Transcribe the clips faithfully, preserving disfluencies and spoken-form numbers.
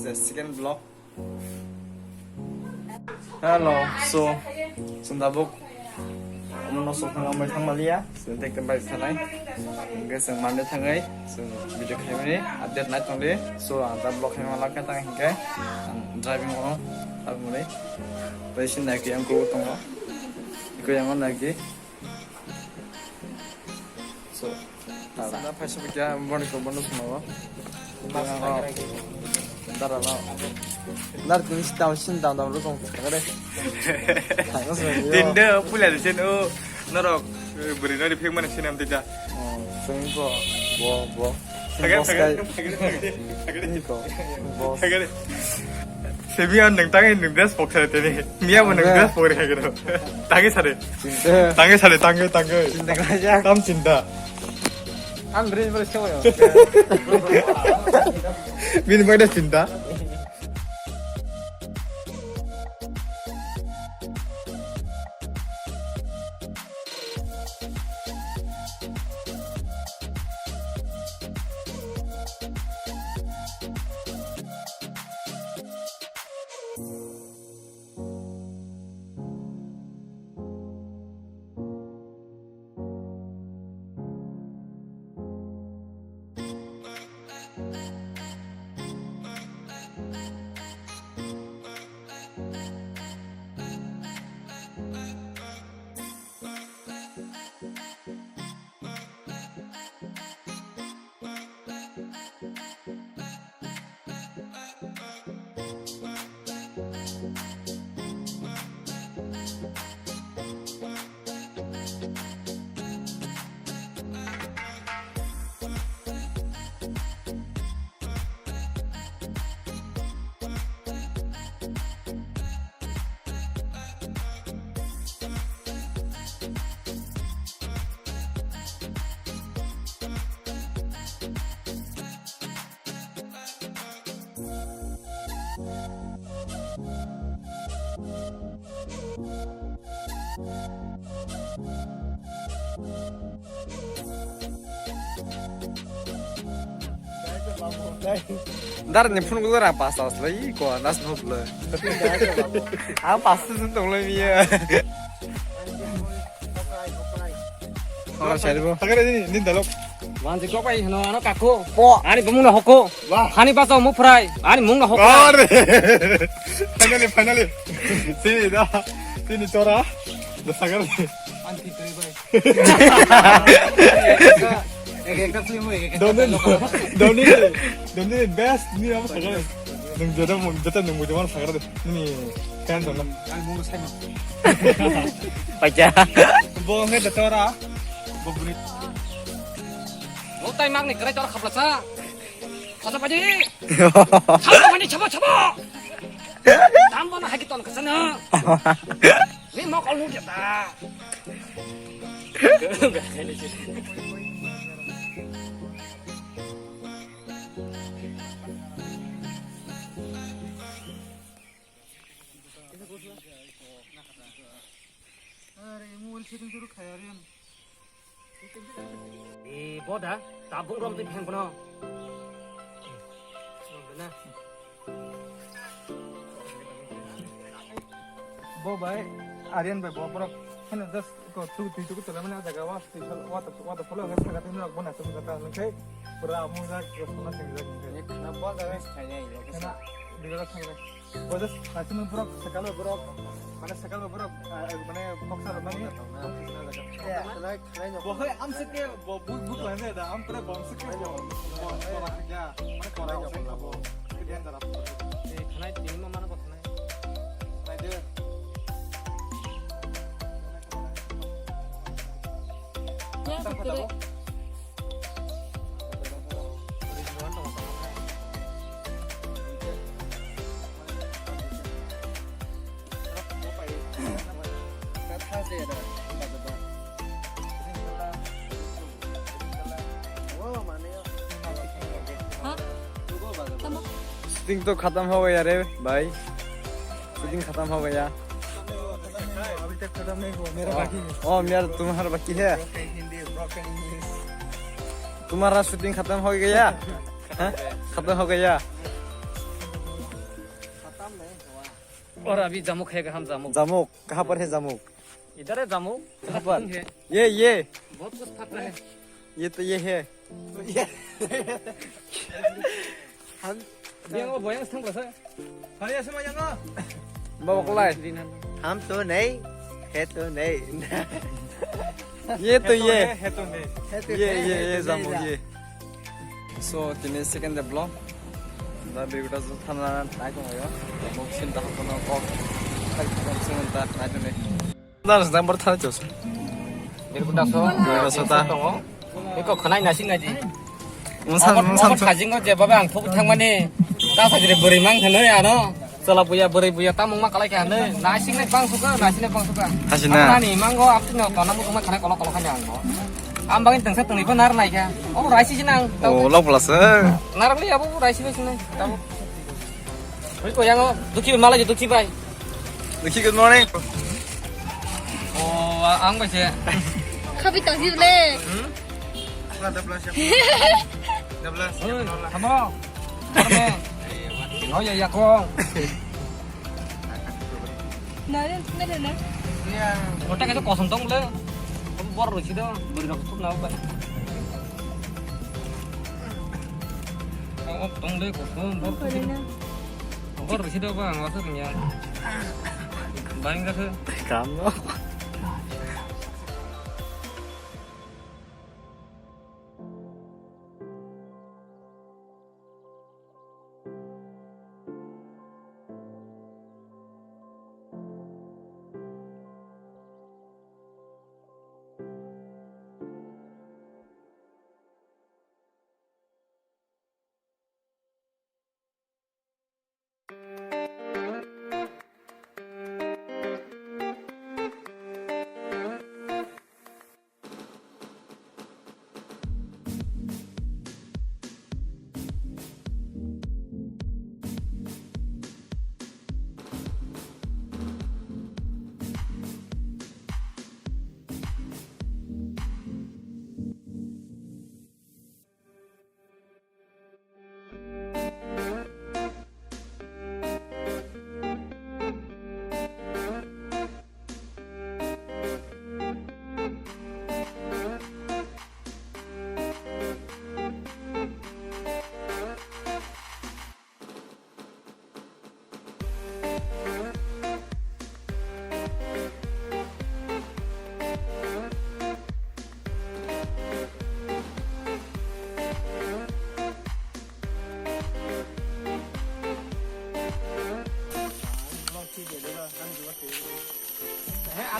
The second vlog. Hello, so, chwng tabuk omo no sok thang amai thang maliya, chwng tek tek bai sanai. Hingke chwng mande thangwi, chwng video khaimani update nai tongdi. So, ang ta vlog khaima lakha tang hingke, ang driving o, aboni. Bai sin nai kiyang ko tongo. Ko yang nai ki. So, tala. Sana paisa bikya, boni ko bono sumawo. Mas. Dara no. Nar tin sita sin dam dam rukong kare. Thangas. Tinda pula de sen o norok beri nari phek mana sinam tita. Oh, sengko bo bo. Thagare, Boss thagare, kai. Thagare, thagare, thagare. Ni ko. Boss. Thagare. Sebi ang nang tangai nang dress pok sare teni. Miya mo nang dress pok re hagero. Tangai sare. Chinta. Tangai sare, tangai, tangai. Chinta kaja. Tam chinta. Ang dress bari sewa yo. Bini bai da chinta. Dar ni phone ko ra pas tas lai ko nas no le. Ang pas tu tong lai miya. Ora sari bo. Tagare ni ni dalok. Wan si kok ai hino ano kako. Po. Ani bumung na hoko. Wah. Hani basa mo fry. Ani mung na hoko. Are. Finally, finally. Sini da. Sini chora. Da sagar. Ani thik kare bai. Ek ekta film ek ekta Doni, Doni, Doni best ni amo sagar. Nung joda mo, joda nung mo joda sagar de. Ni fan dong. Ang mung sai no. Pacha. Bo nge da chora. Bo buri. Bo tai mag ni kare chora khapla sa. Khapla paji. Khapla paji chaba chaba. Tam bo na hagi ton khasana. Ni mok olu jata. Are, mobile setting turu khaya rin. E, boda, tabung rom twi pheng kono. Rom na. Bo bai, Aryan bai, bo borok, heno just ko tu tu tu tu lamani jaga wa, tu wa tu wa tu follow ngai jaga tu nok bona tu kata ngai, pura amu jak, ko sona sing jak ngai. Khana bo jaga khainai lo. Khana, di jaga khainai. Bo just naisingni borok, sekalo borok, mane sekalo borok, ah, mane koksa rok mani. Bo hai amsike, bo buk buk lai da, am pre bo amsike bo, bo, bo ya, mane kora ko bo. Dia darap. Eh, khanai tini ma mana bo khanai. Nai de. Ya, betul. Shooting to khatam ho gaya re bhai. Shooting khatam ho gaya. Abhi tak khatam nahi hua, mera baki hai. Oh, mera tumhara baki hai. Broken Hindi, broken English. Tumhara shooting khatam ho gaya? Haan? Khatam ho gaya? और अभी जामुक है, हम जामुक। जामुक, कहाँ पर है जामुक? इधर है जामुक। कहाँ पर? है। ये, ये। बहुत कुछ फट रहा है। ये तो ये है। हम ये वो बोयस थंग रहा है। Hari asa mayang o. Bawa kulai. Ham to nei, he to nei. Ye to ye. He to nei. Ye, ye, ye, zamu ye. So, tini second day vlog. Da bigota thana nai tong yo. Moksin da kono kok. Nai tong nei. Dar jang bar thar chos. Birkuda so. Birkuda so ta. Tongo. Eko khanai nasing naji. Mungsa, mungsa. Kajingo je babe ang thubu thangmani. Ta sajre bwrwi mang thano ya no. Chala buya bwrwi buya ta mungma kalai kha no. Nasing nai bang suka, nasing nai bang suka. Hasina. Ani mango apni no tona mungma khanai kolok kolok khani ang bo. Am bangin tengsa tengri pa nar nai kha. Oh, raisi sinang. Oh, lok pula se. Nar ni abu raisi sinang. Tabu. Oi, ko yang, oh, Duki, malai Duki bai. Duki, good morning. Oh, ang bai se. Khabi tang si le. Hmm? Oi, tamo. Tamo. Oh, ya, ya, ko. Na, na, na, na. Iya. Kota kita kosong tong le. Bor risi do, beri rok tuh nau bai. Oh, tong le kosong, bor risi. Bor risi do bang, wasa punya. Bang ka se. Kamu.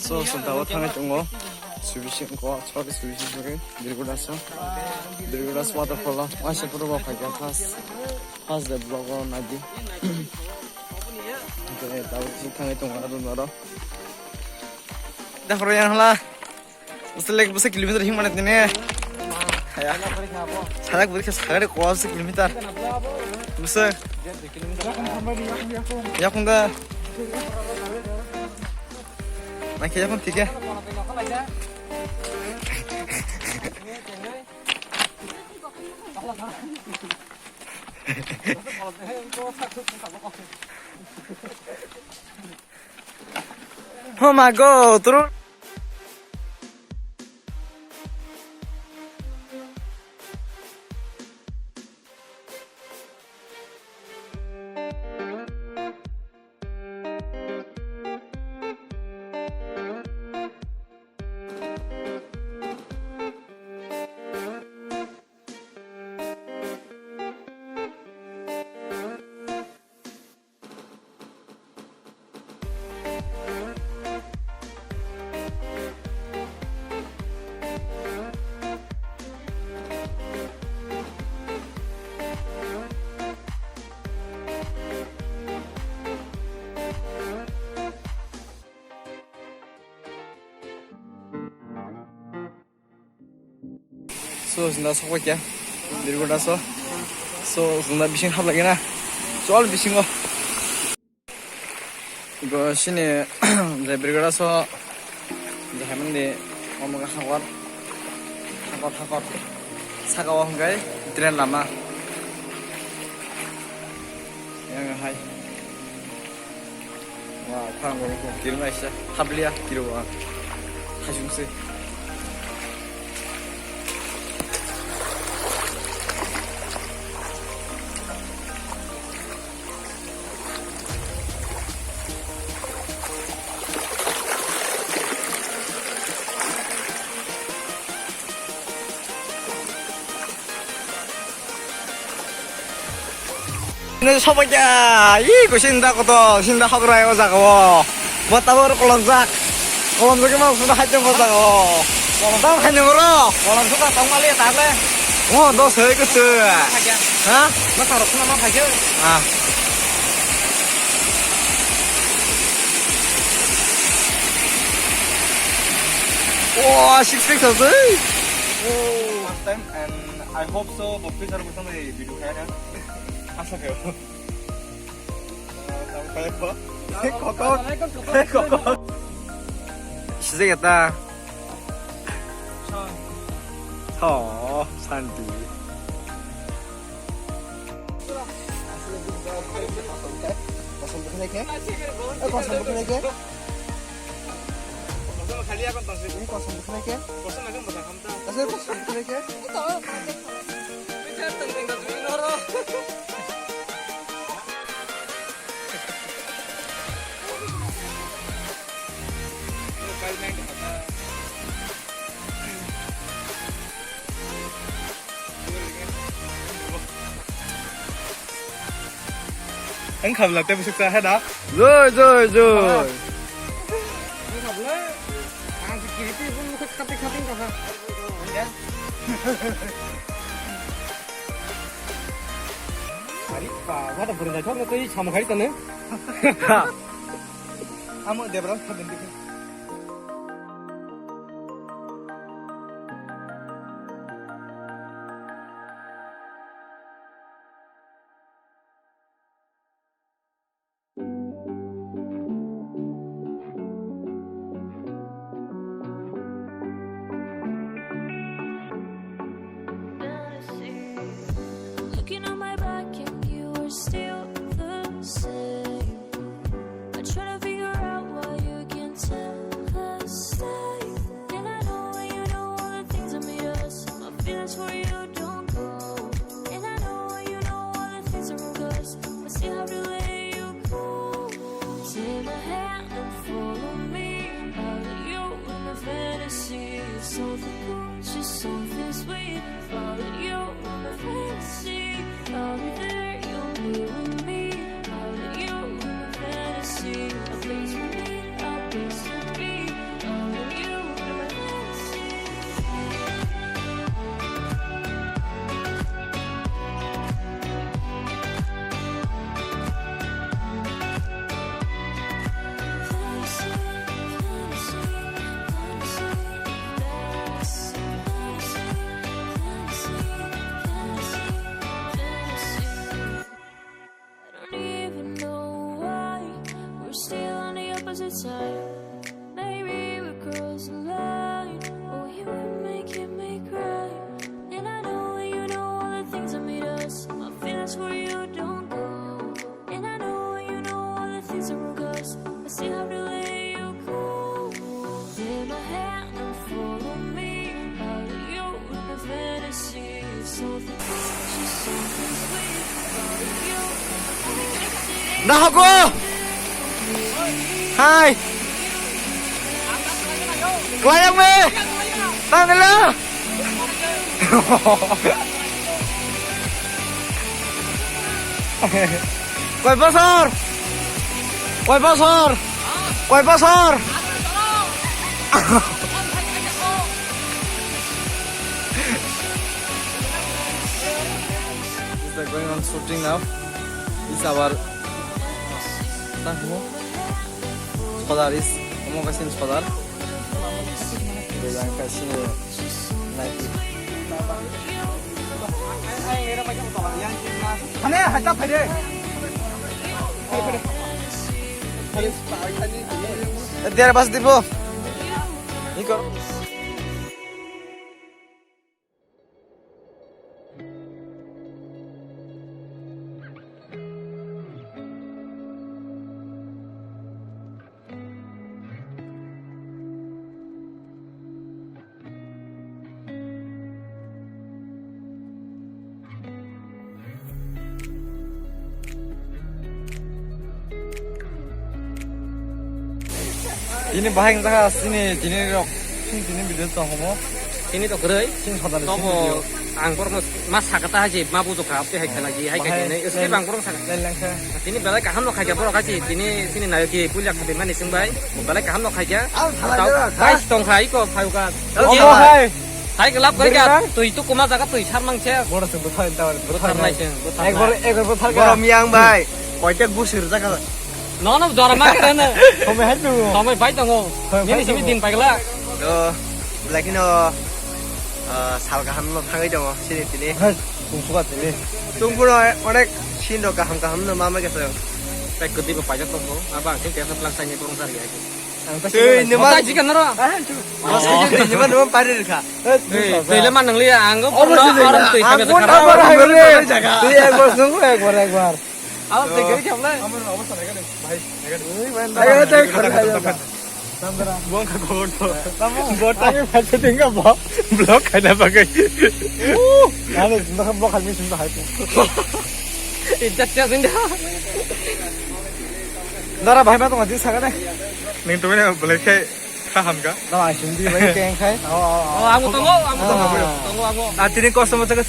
So, santa o thangwi tongo. Subising ko, sorry, subising, sorry. Birgudasa. Birgudasa waterfall o. Waisa puro bo khaikha first, first day vlog o naidi. Tabuk thangwi tongo aro noro. Dakhoro yang hala. Bwswk le, bwswk kilometer himma tini. Haya. Sajak bwrwi khe sagari kwa bwswk kilometer. Bwswk. Yakung da. Naikhe yakung thike. Oh my God, turu. So, chwng da sokbai khe, Birgudasa. So, chwng da bising hablai khe na. Chol bisingo. Go sini, je Birgudasa, je hai mandi, omo hakor, hakor, hakor. Saka o hwnkhe train lama. Yang hai. Phang bo kirim aisa habliya kiro ang. Hajung se. Nini sobaikya, ih, kusinda koto, sinda hokrai o jaga o. Bo tabuk kolomjak. Kolomjak ma suda hajong o jaga o. Kolom tang hajong ro. Kolom suda tong mali tale. O, dos hoi kusu. Ha? Ma sarok suna ma phagyo. Ah. Wow, six pack sausai. Oh, first time and I hope so, bo future bo sampai video kaya na. Asa kaya. Kokok. Kokok. Sijak ya ta. Oh, Santi. Kosom bwkhwnai khe? Eh, kosom bwkhwnai khe? Kosom bwkhwnai khe? Asal kosom bwkhwnai khe? Ang khabla te busuk sa hada. Joi, joi, joi. Ang khabla. Ang kiri te pun mukha khati khati kaha. Ari pa, wada burung dai thok na tei sama khari tane. Amo Debraj khabin dikhe. Looking on my back and you are still the same. I try to figure out why you can't tell the same. And I know you know all the things that made us. My feelings for you don't go. And I know you know all the things that broke us. But still have to let you go. Take my hand and follow me. Out of you in my fantasy. Something cool, just something sweet. Follow you in my fantasy. I'll be there, you'll be with me. Follow you in my fantasy. A place for me, a place for me. Follow you in my fantasy. I don't even know why we're still on the opposite side. Maybe we crossed the line, or you were making me cry. And I know you know all the things that made us. My feelings for you don't go. And I know you know all the things that broke us. I still have to let you go. Take my hand and follow me. Out of you in my fantasy. Something precious, something sweet. Out of you in my fantasy. Nahogo! Hai! Klayang me! Tangla! Koi bosor? Koi bosor? Koi bosor? Is that going on shooting now? Is our tangmo? Sodar is, omo kaisa ni sodar. Bebak kaisa ni naiki. Hane, hacha phaide. Dera bas dibo. Iko. Tini bahai wngkha chini tini rok, chini tini video tong homo. Tini to kwrwi. Chini sadani chini Tobo video. Ang borokno ma sakata hai je ma bujo kha, tei hai khala je, hai Bahai kha je, nai, tei skip ang borok sakha. Tei lengkha. Tini belai kaham no khaikha borok hai je, tini chini nayoki puila khatimani chwng bai. Belai kaham no khaikha. Ang khala Tau jora, bai ha? Tong khai ko phai ka. Omo hai. Hai gelap kari ka, Bwrwi twi tu kuma jaga twi sar mang se. Bora se buthar ta, Buthar buthar nai nai. Se, buthar Ekbar, nai. Ekbar buthar ka. Borom yang bai. Koite gusir jaga. No, no, jora ma kare na. Somai hai tu. Somai bai tongo. Somai Nini bai simi tongo. Din paigla. Do, lakino, ah, sal kaham no thangai tongo, sini tini. Hai, tungsuka tini. Tungkuno onek sin do kaham kaham no mama kesa. Pai kudi ba paja tongo. Aba ang sini tiasa pelang sani borong sari aja. Ang ta Tui, sini. Nima. Mata jikan naro. Ah, tu. Mas kaya ni nima nima pari rikha. Eh, tu Ei, sa, sa. Tele man nang liya, ang Oh, pura masih orang tui. Aku kami tak sekarang. Pernah hari ini. Jaga. Iya, ekbar sungguh, ekbar, ekbar. Alam tui gari kya boleh? Amar awasthana ekha de, bhai, ekha de. Ui, man, Ayo, ayo, ayo, ayo, ayo, ayo. Buang ka gobor to. Tamu. Bota. Ayo, baca tinggal, Bok. Blok kada bagai. Uh, ane, naka blok kami sini hai tu. Ijat ya sini. Nara bhai ma tong jin saga ne. Ning tu mana boleh kai. Kaham ka? Tamo ang sindi bai keng khai. Oh, oh, oh. Oh, ang tongo, ang tongo. Ah. Tongo, ang. Ah, tini kosto mo chwng,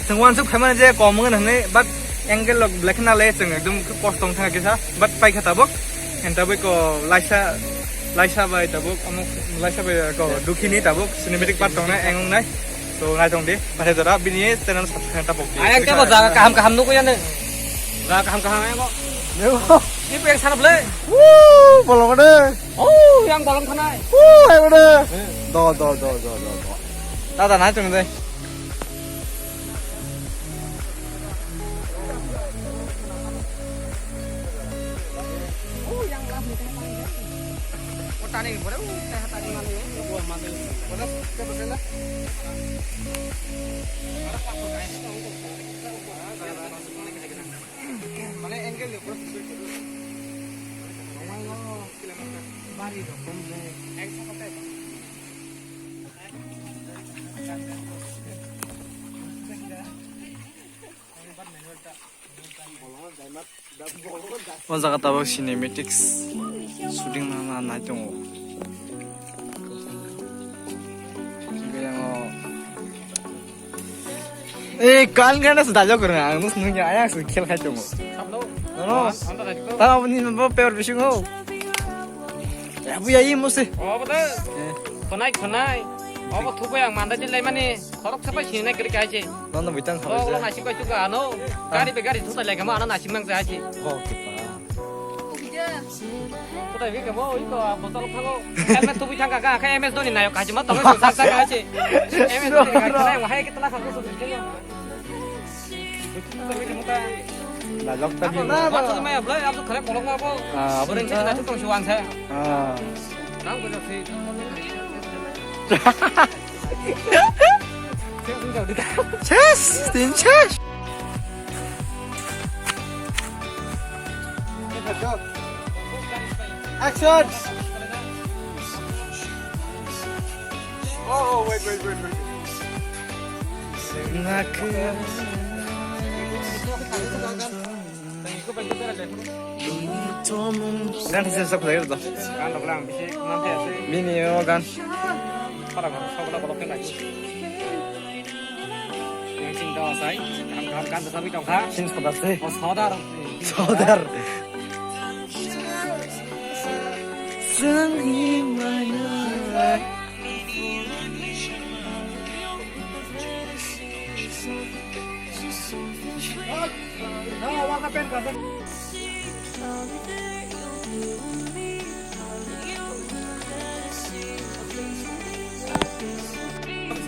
chwng wansuk phaimani je kom wngkha hwnwi, but angle rok belai kheno le chwng ekdom kosto wngkha kisa, but paikha tabuk. Enta bai ko laisa, laisa bai tabuk, omo laisa bai ko dukhini tabuk, cinematic part tongnai, ang wngnai. So, naitong di, pathai jora, bini channel subscribe ta pokdi. Ayang kebo jaga kaham kaham nukya ne. Jaga kaham kaham ayang ko. Yo. Ni pek sana ble. Woo, bolong de. Oh, yang bolong khanai. Woo, ayo de. Do, do, do, do, do, do. Tata naitong de. O jaga tabuk cinematics shooting nana nai tongo. Yang o. Eh, kan kan se dajak kurang, ang nus nungya ayang se khel khai tongo. Nono. Tamo ni bo paper bising ho. Ya bu ya i mo se. Oh, betul. Khonai, khonai. Oh, bu thubai ang mandai din lai mani. Khorok sapai sini nai kiri kai se. Nono bitang khabai se. Oh, nasib kai suka ano. Gari be gari thuta lai kama ano nasib nang se hai se. Oh, thuta. Thuta bi kamo iko botol khago. M S thubi thang ka ka M S doni nayo kaji ma tongo sa sa ka se. M S doni ka ka hai kitla khago. Lalok ta bi. Apa tu maya belai apa tu kare kolok apa. Ah, apa tu? Orang cakap tu tong suang saya. Ah. Nang boleh sih. Ses, din ses. Action. Oh, oh, wait, wait, wait, wait. Gan se sa khulai rw. Gan rok lang bisi man thai ase. Bini o gan. Para gan sa bala kolok khe lai. Yang sing daw sai. Gan gan gan sa bi tong kha. Sing sodar se. O sodar. Sodar. Sanghi mana.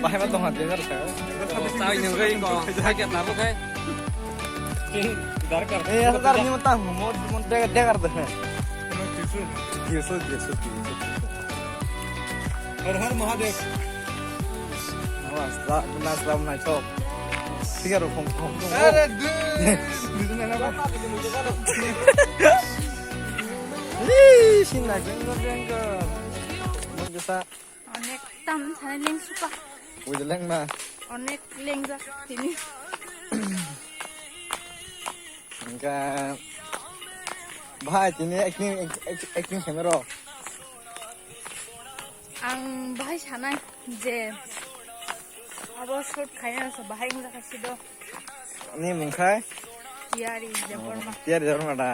Bahai ma tongha dengar sa. Sai nungwi ko, sai ke tabu kai. Darkar. Eh, ya dar ni mata mo mo de de kar de. Tisu, tisu, tisu, tisu. Har Har Mahadev. Nas la, nas la nai to. Tiga ro phong phong. Are du. Ih, sina jenggo jenggo. Mungkin sa. Onek tam sana leng suka. Wih, leng ma. Onek leng jak tini. Enggak. Bahai tini acting, acting, acting khaimaro. Ang bahai sanai je abo shoot khaina so bahai wngjakha sido. Ni mung khai? Tiyari Debbarma. Tiyari Debbarma da.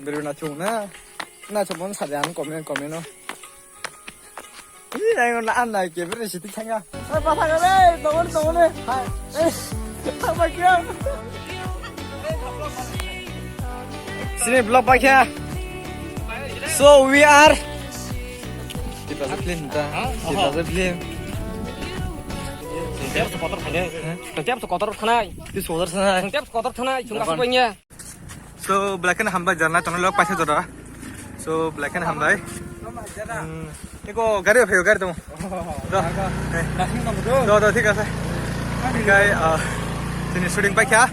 Beri na chung na. Na chung mon sa dan komen komen no. Ini na na an na ke beri siti changa. Ai pa thang le, tong le, tong le. Hai. Eh. Apa kya? Sini vlog paikha. So we are. Tiprasa film ta. Tiprasa film. Tiprasa kotor thanai. Tiprasa kotor thanai. Tiprasa kotor thanai. Tiprasa kotor thanai. Chunga supainya. So black and hambai jarna tono lok paisa jora. So black and hambai. Hmm. Eko gari phayo gari tong. Do. Do do thik ase. Kai ah sini shooting paikha.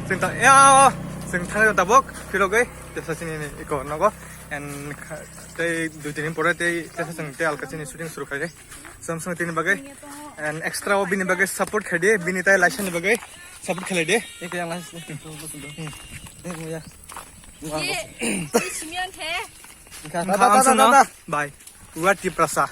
Sing ta ya sing thang tabok philogoi. Jesa sini ni eko nogo. And tei dui tin din pore tei tesa sing tei alka sini shooting suru khai. Samsung tini bagai and extra o bini bagai support khai di, bini tai laisa ni bagai support khlai di. Eko yang laisa. Eh, muya. Ye, ye simian the. Bye. Wati prasa.